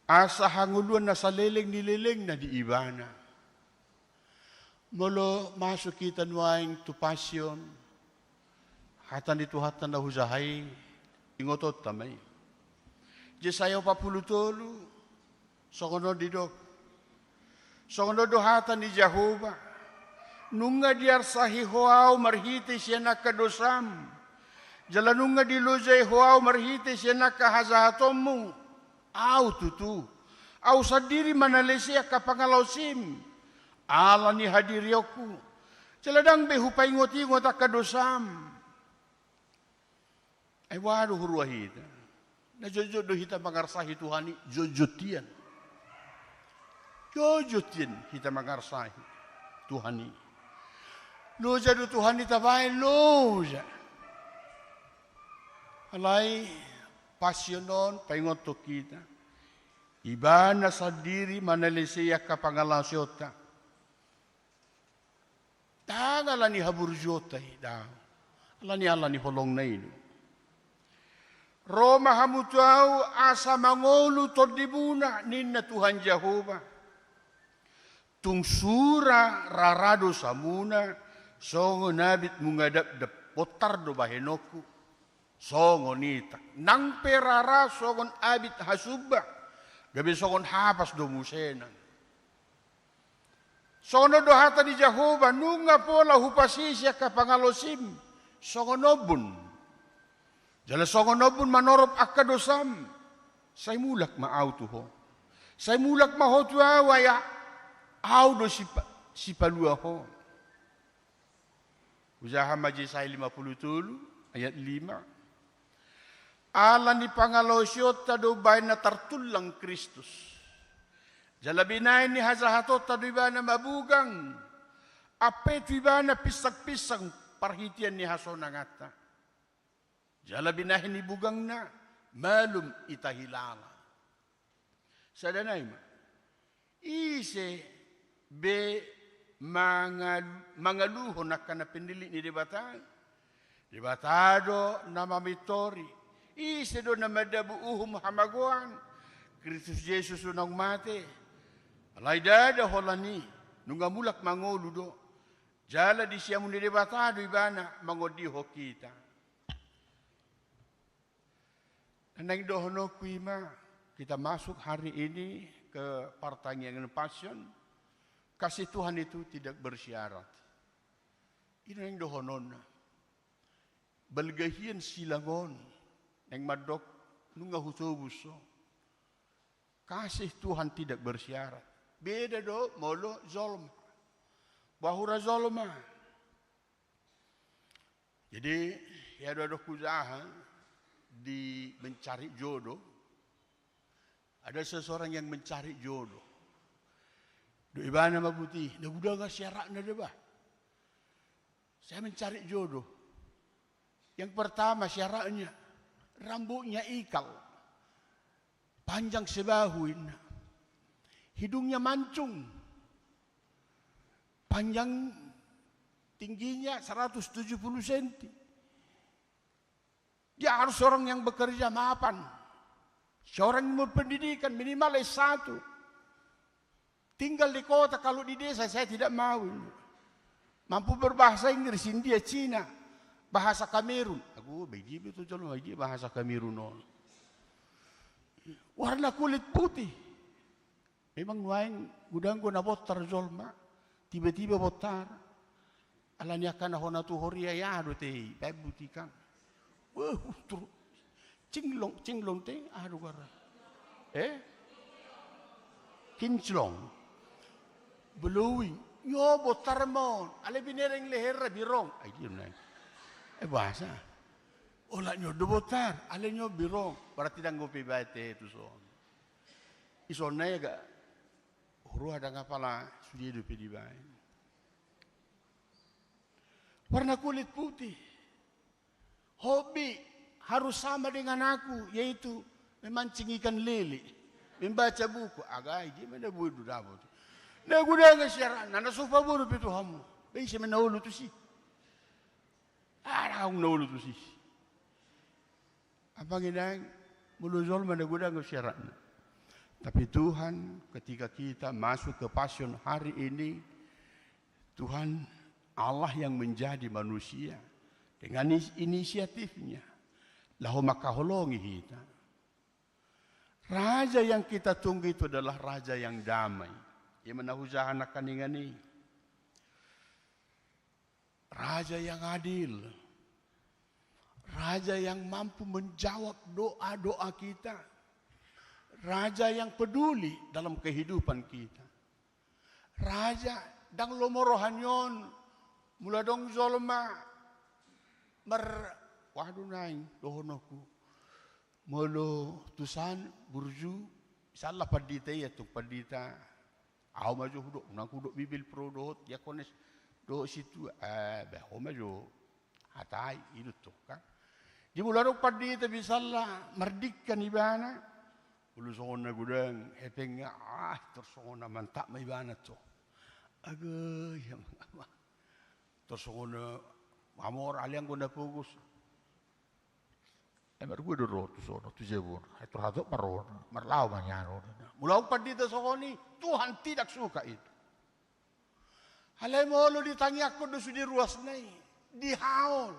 asa hangoluan na saleleng ni lelengna di Ibana. Molo masuk hita nuaeng tu Pasion, hata ni Tuhanta na hujaha i, ingotonta ma i. Jesaya opat pulu tolu, songon on didok. Songon on do hata ni Jahowa. Nunga diarsahi ho ahu marhite sian angka dosam. Jala nunga dilojai ho ahu marhite sian angka hajahatonmu. Ahu tutu. Ahu sandiri manalese angka pangalaosim. Ala ni hadirionku. Jala ndang be hupaingot-ingot angka dosam. Ai boha do huroha hita? Na jotjot do hita mangarsahi Tuhan i, jotjot hian. Jotjot hian hita mangarsahi Tuhan i. Loja do Tuhan i tabaen, loja. Alai pasion on paingothon hita. Ibana sandiri manalesei angka pangalaosionta. Ndang ala ni haburjuonta i, daong. Ala ni, ala ni holongna i do. Ro ma hamu tu ahu asa mangolu tondimuna, ninna Tuhan Jahowa. Tung sura rara dosamuna, songon abit munga dapdap, bontar do bahenonku. Songon i, nang pe rara songon abit hasumba, gabe songon hapas do muse nang. Songon on do hata ni Jahowa, nunga pola hupasese angka pangalaosim songon ombun. Jala songon ombun manorop angka dosam. Sai mulak ma ahu tu ho. Sai mulak ma ho tu ahu, ai ahu do sipa-, sipalua ho. Hujaha ma Jesaya lima pulu tolu ayat lima. Ala ni pangalaosionta do umbahen na tartullang Kristus. Jala binahen ni hajahatonta do ibana mabugang. Ampe tu ibana pinsangpinsang parhitean ni hasonanganta. Jala binahen ni bugangna, malum ita hilala. Sada nai ma. Ise be mangal-, mangaluhon angka na pinillit ni Debata? Debata do na mamintori. Ise do na mandabu uhum hamagoan? Kristus Jesus do naung mate. Alai ndada holan i, nunga mulak mangolu do. Jala di siamun ni Debata do ibana mangondihon hita. Na naeng dohononku i ma, kita masuk hari ini ke partangiangan Passion, kasih Tuhan itu tidak bersyarat. I na naeng dohononna. Balga hian silang on, naeng mandok nunga hutobus ho. Kasih Tuhan tidak bersyarat. Beda do molo jolma. Bahura jolma. Jadi, ya, dohot hujaha di mencari jodoh. Ada seseorang yang mencari jodoh. Do ibana mabuti, na godang syaratna deba. Saya mencari jodoh. Yang pertama syaratnya, rambutnya ikal. Panjang sebahu, inna. Hidungnya mancung. Panjang, tingginya seratus tujuh puluh senti. Dia harus orang yang bekerja mapan. Seorang yang berpendidikan minimal S satu. Tinggal di kota, kalau di desa saya tidak mau ini. Mampu berbahasa Inggris, India, Cina, bahasa Kamerun. Ago, bagi betul jolo, bagi bahasa Kamerun on. Warna kulit putih. Memang nuaeng godang do na bontar jolma, tiba-tiba bontar. Ala ni angka na hona tu horia, ia do te i, baen butikan. Wah, tru-, cinglong, cinglong te, aha do goarna. Eh? Kinclong. Blowing. Ia bontar ma on. Alai binereng leherna birong. Ai dia nai. Eh, bahasa. Olat ni on do bontar. Alai ni on birong. Berarti ndang dope ibaen te tuson. Isonna i agak huroha, ndang apala sude dope dibaen. Warna kulit putih. Hobi harus sama dengan aku, yaitu memancing ikan lele, membaca buku. Agai, dia mana boi do dapot. Na godang syaratna, na so paboa dope tu hamu. Be ise ma na olo tusi? Adong na olo tusi. Amang inang, molo jolma na godang do syaratna. Tapi Tuhan, ketika kita masuk ke Passion hari ini, Tuhan Allah yang menjadi manusia dengan is-, inisiatifnya, laho mangkaholongi hita. Raja yang kita tunggu itu adalah raja yang damai. Ia ma na hujaha nangkaningan i. Raja yang adil, raja yang mampu menjawab doa-doa kita, raja yang peduli dalam kehidupan kita. Raja, ndang lomo roha ni on, molo adong jolma mar-, waduh, naeng dohononku. Molo tusan burju, misalna pandita ia, tung pandita. Ahu ma jo hudok, unang hudok Bibel pro dohot diakones. Dohot sintua, eh, bah, ho ma jo. Hatai, i do tongka. Di molo adong pandita misalna, mardingkan ibana. Molo songon na godang, hepengna, ah, tor songon na mantap ma ibana to. Aga, ia ma. Tor songon na mamora, alai anggo na pogos. Eh, margua do ro tu sono, tu Jabon. Eh, tor hatop marona, marlaho ma nian on. Molo adong pandita songon i, Tuhan tidak suka itu. Alai molo ditangiangkon do sude ruasna i, dihaol.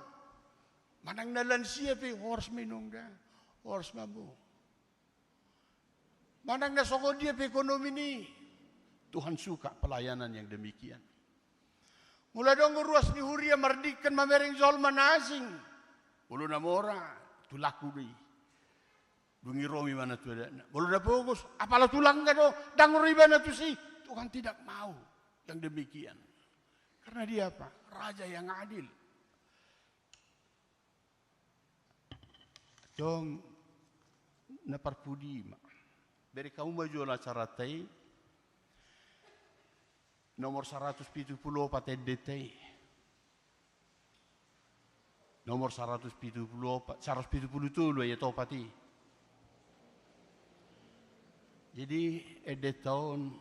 Manang na lansia pe, horas ma inongga, horas ma among. Manang na songon dia pe ekonomina i, Tuhan suka pelayanan yang demikian. Molo adong do ruas ni huria mardingkan mamereng jolma na asing, molo na mora, tulangku do i. Dung i ro ma ibana tu adatna. Molo na pogos, apala tulangna do, ndang ro ibana tusi. Tuhan tidak mau yang demikian. Karena dia apa? Raja yang adil. Tong na parpudi ma. Bere hamu ma jolo acaranta i. Nomor saratus pitu pulu opat endenta i. Nomor saratus pitu pulu opat, saratus pitu pulu tolu ayat opat i. Jadi, endenta on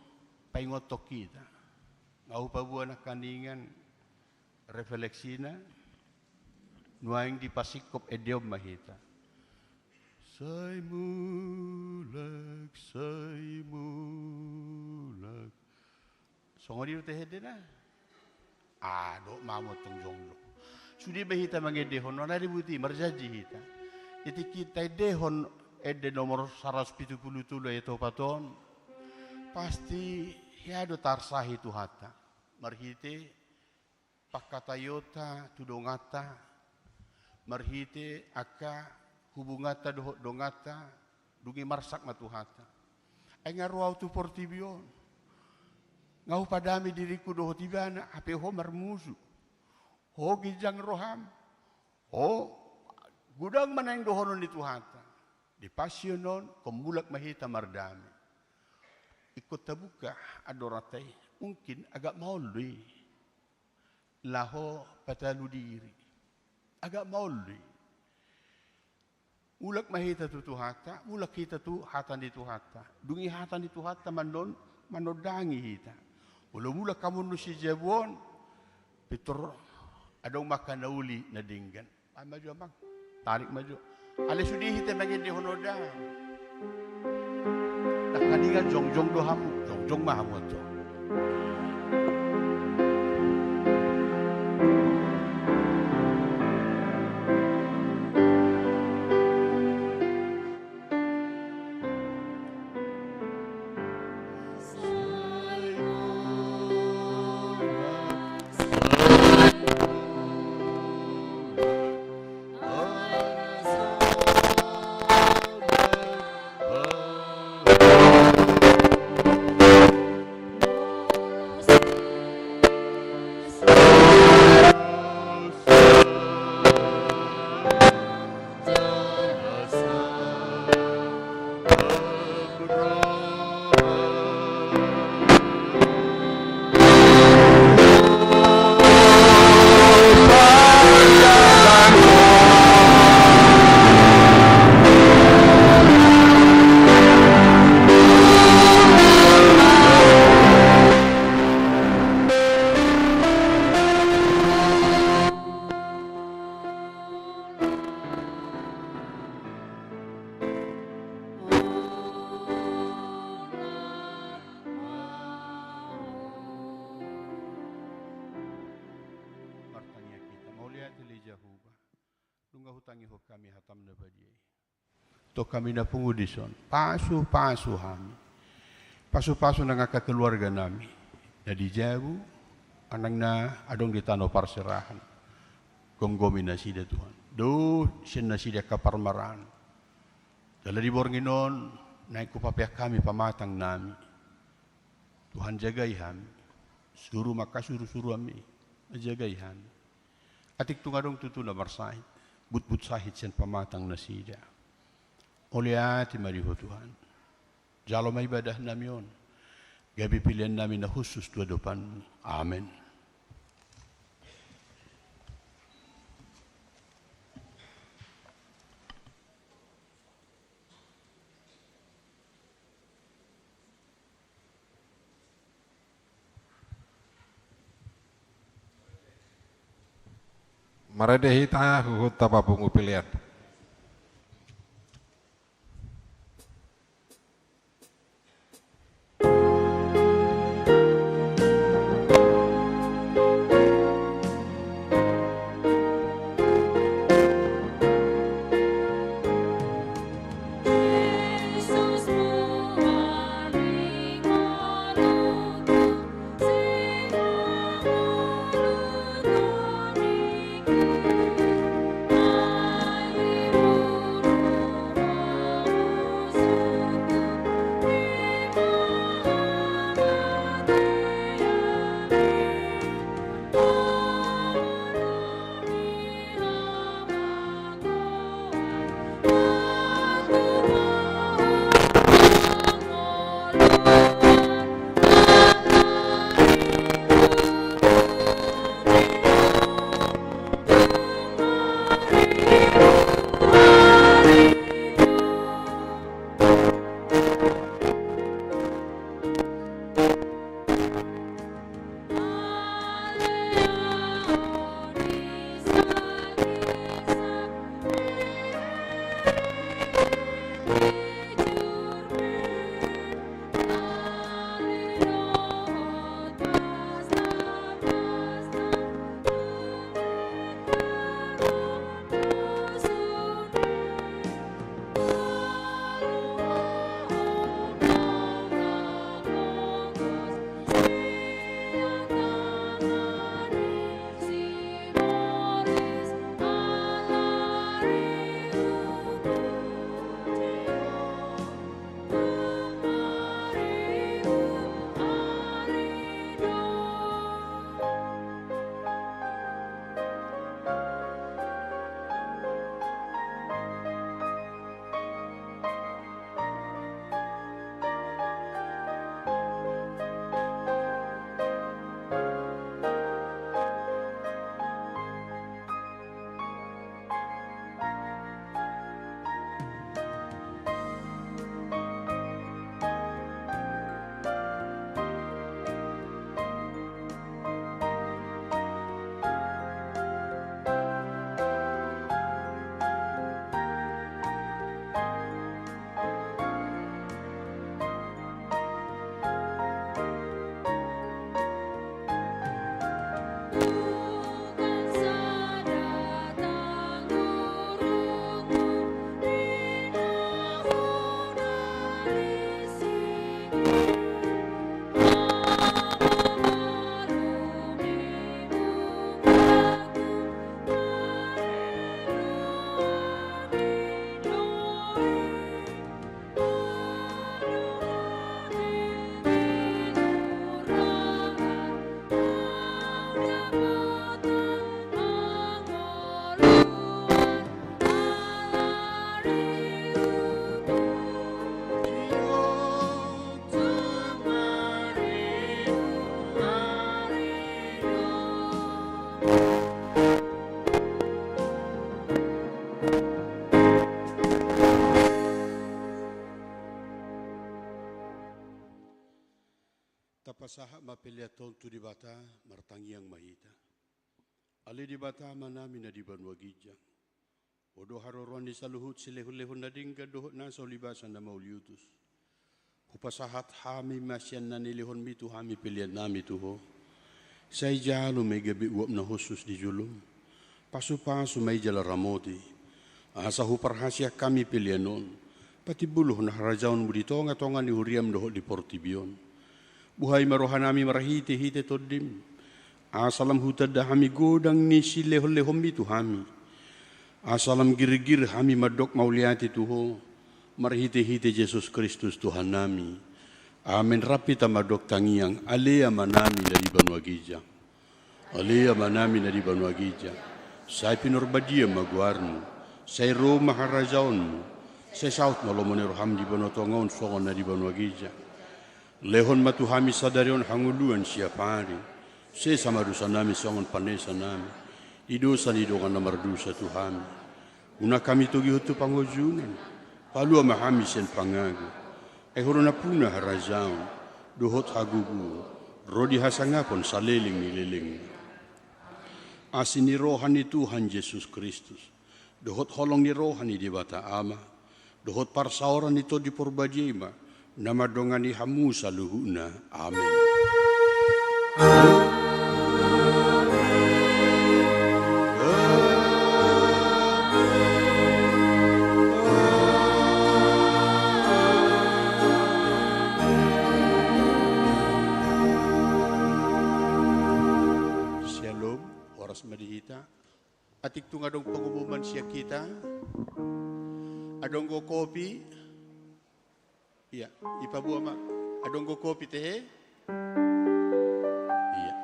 paingothon hita. Nga hupaboa nangkiningan refleksina, nuaeng dipasingkop ende on ma hita. Sai mulak, sai mulak. Songon i do tahe endena. Ah, dohot ma hamu antong jongjong. Sude ma hita mangendehon, na diboti, marjanji hita. Di tingki taendehon ende nomor saratus pitu pulu tolu ayat opat on, pasti hea do tarsahi Tuhanta. Marhite pangkataionta tu donganta, marhite angka hubunganta dohot donganta, dung i marsak ma Tuhanta. Ai nga ro ahu tu portibi on, nga hupadame diringku dohot ibana, hape ho marmusu. Ho ginjang roham, ho godang ma naeng dohonon ni Tuhanta. Di Passion on, ingkon mulak ma hita mardame. Ingkon tabuka andoranta i, mungkin agak maol do i. Laho patalu diri. Agak maol do i. Mulak ma hita tu Tuhanta, mulak hita tu hata ni Tuhanta. Dung i hata ni Tuhanta mandon, manondangi hita. Molo mulak hamu tu si jabu on, pintor adong ma angka na uli na denggan. Ai ma jo, Amang. Tarik ma jo. Alai sude hita mangendehon on da. Nangkiningan jongjong do hamu, jongjong ma hamu antong. Martangiang hita. Mauliate ale Jahowa, nunga hutangihon hami hatam na badia i. Tong hami na pungu dison, pasu-pasu hami. Pasu-pasu nang angka keluarga nami na di jabu, manang na adong di tano parserahan. Gomgomi nasida Tuhan. Dohot sian nasida angka parmaraan. Jala di borngin on, naeng hupapeak hami pamatang nami. Tuhan, jagai hami. Suru ma angka suru-suruanmi, jagai hami. Atik tung adong tutu na marsahit, butbut sahit sian pamatang nasida. Mauliate ma di Ho Tuhan. Jalo ma ibadah nami on gabe pilihan nami na hushus tu adopanmu. Amen. Marende hita huhut tapapungu pelean. Tapasahat ma pelean on tu Debata, martangiang ma hita. Ale Debata Amanami na di banua ginjang, Ho do haroroan ni saluhut silehonlehon na denggan dohot nasa ulibasan na mauliutus. Hupasahat hami ma sian na nilehonmi tu hami peleannami tu Ho. Sai jalo ma i gabe uap na hushus di jolom. Pasupasu ma i jala ramoti, asa huparhaseang hami pelean on patimbul Ho na harajaonmu di tongatonga ni huriam dohot di portibi on. Buhai ma rohanami marhitehite Tondim, asa lam hutanda hami godang ni silehonlehonmi tu hami, asa lam girgir hami mandok mauliate tu Ho, marhitehite Jesus Kristus Tuhannami. Amen. Rap hita mandok tangiang: Ale Amanami na di banua ginjang. Ale Amanami na di banua ginjang, sai pinarbadia ma goarmu, sai ro ma harajaonmu, sai saut ma lomo ni roham di banua tonga on songon na di banua ginjang. Lehon ma tu hami sadari on hangoluan siapari. Sesa ma dosanami songon panesanami di dosa ni dongan na mardosa tu hami. Unang hami togihon tu pangunjunan. Palua ma hami sian pangago. Ai Ho do nampuna harajaon dohot hagogoon ro di hasangapon saleleng ni lelengna. Asi ni roha ni Tuhan Jesus Kristus, dohot holong ni roha ni Debata Ama, dohot parsaoran ni Tondi Porbadia i ma na mandongani hamu saluhutna. Amen. Syalom, horas ma di hita. Atik tung adong pengumuman sian hita. Adong do kopi. Ia, ipaboa ma. Adong do kopi tehe. Ia.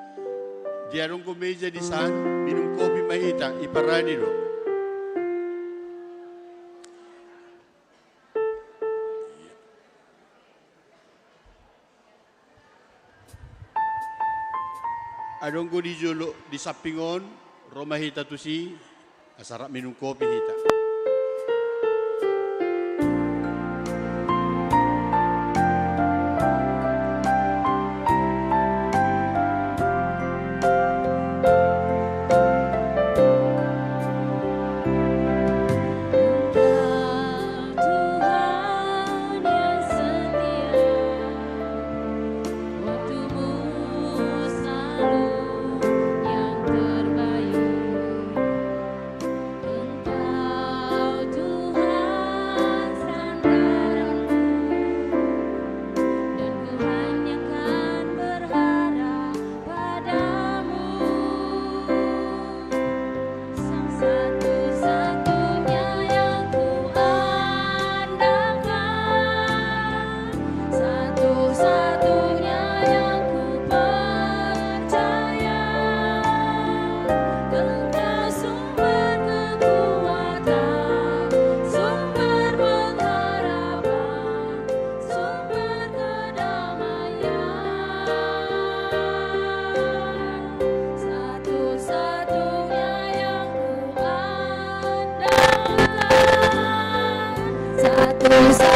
Dia adong do meja di san, minum kopi ma hita, iparade do. Adong do di jolo, di samping on, ro ma hita tusi, asa rap minum kopi hita. Tuhan yang setia, waktumu selalu yang terbaik. Engkau Tuhan sandaranku, dan ku hanya kan berharap padamu. Sang satu-satunya yang ku andalkan, satu-satunya yang ku percaya. Engkau sumber kekuatan, sumber pengharapan, sumber kedamaian. Satu-satunya yang ku andalkan, satu-satunya